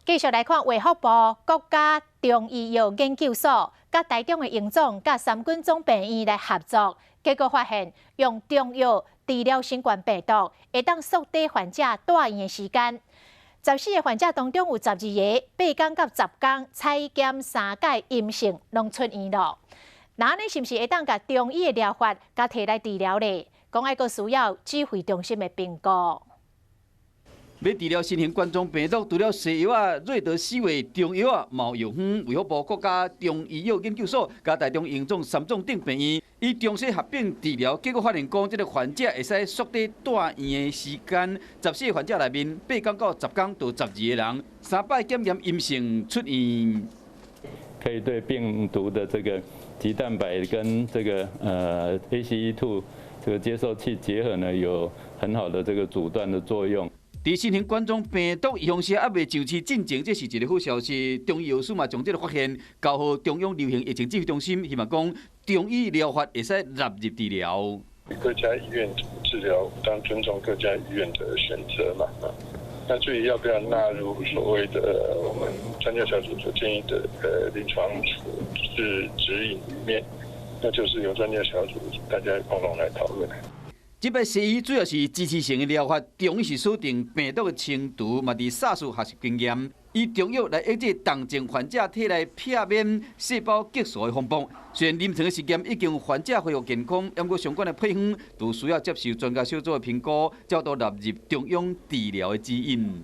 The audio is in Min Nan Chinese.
繼續來看衛福部國家中醫藥研究所，佮台中的榮總佮三軍總病院來合作，結果發現用中藥治療新冠病毒，會當縮短患者蹛院的時間。14個患者當中有12個8工到10工採檢三擺陰性，攏出院囉。那按呢是毋是會當共中醫的療法共提來治療咧？講愛閣需要指揮中心的評估。欲治療新型冠狀病毒，除了西藥仔瑞德西韋中藥仔嘛有藥方。衛福部國家中醫藥研究所佮台中榮總三總頂病院以中西合併治療，結果發現講，這个患者會使縮短蹛院的時間。14個患者內面，8工到10工就12個人，三擺檢驗陰性出院。可以對病毒的這個棘蛋白跟這個ACE2 這個接受器結合呢，有很好的這個阻斷的作用。佇新型冠狀病毒預防針猶未上市進前，這是一个好消息。中醫藥師嘛將這个發現交予中央流行疫情指揮中心，希望講中醫療法會使納入治療。各家醫院治療，當尊重各家醫院的選擇嘛。那至於要不要納入所謂的我們專家小組所建議的臨床處置指引裡面，那就是由專家小組大家共同來討論。這擺西醫主要是支持性的療法，中醫是鎖定病毒的程度，嘛佇薩斯學習經驗，以中藥來抑制重症患者體內避免細胞激素的風暴。雖然臨床的實驗已經患者恢復健康，毋過相關的配方都需要接受專家小組的評估，才會納入中央治療的指引。